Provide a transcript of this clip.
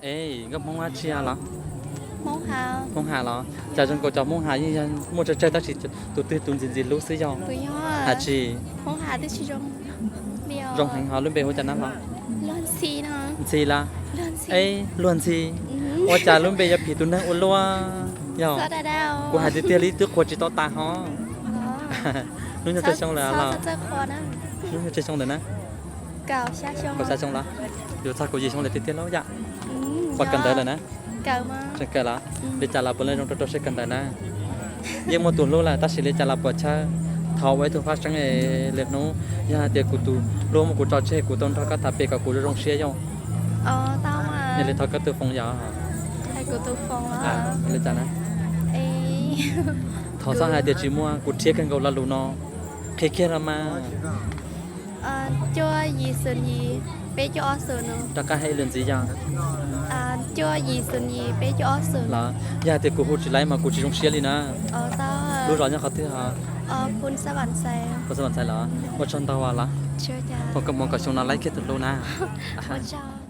Es nkauj Hmoob dab tsi los? Hmoob Has los? Cas zoo nkaus cov Hmoob Has yeej yog muaj tsawg tsawg tab sis tus twg tus ntxim ntxim hlub xwb yog? Has tsis? Zoo heev hos, lub npe hu cas na los? Ntxhi los? Es Luag Ntxhi. Ua cas lub npe yuav phim tus neeg ua luaj yog? Kuv hais tiag tiag li twb qhuas tsis tau tas hos. Hnub nyoog tsawg xyoo lawm los? Hnub nyoog tsawg xyoo ntawm na? Kaum xya xyoo los? Yuav txog kaum yim xyoo lawm tiag tiag lauj yam? Puas kawm ntawv lawm na? Tseem kawm los? Li cas los puav leej zoo rau rau siab kawm ntawv na? Yeej muaj tus hlub lawm tab sis li cas los puas chawb. Thov ua ib tug fab seeb es lwm hnub yog hais tias kuv tus hlub muab kuv tso tseg kuv tau nrog koj tham pem kom kuv zoo zoo siab yog? Yog li thov koj tus foos yom? Li cas na? Thov txhob hais tias tsis muaj, kuv rhiab kawg nkaus lo lus no. Qhia kiag los mas. Cuaj yim xoom yim peb cuaj ob xoom. Rov qab hais ib lwm ntxiv yog? Cuaj yim xoom yim peb cuaj ob xoom. Los yog hais tias kuv hu tsis laib mas kuv tsis zoo siab li na. Lub zos nyob qhov twg hos? Phu Xab Vam Xais los? Ua tsaug ntau los? Foom kom mus kom xyoo no laib kiag tus hlub na. Ua tsaug.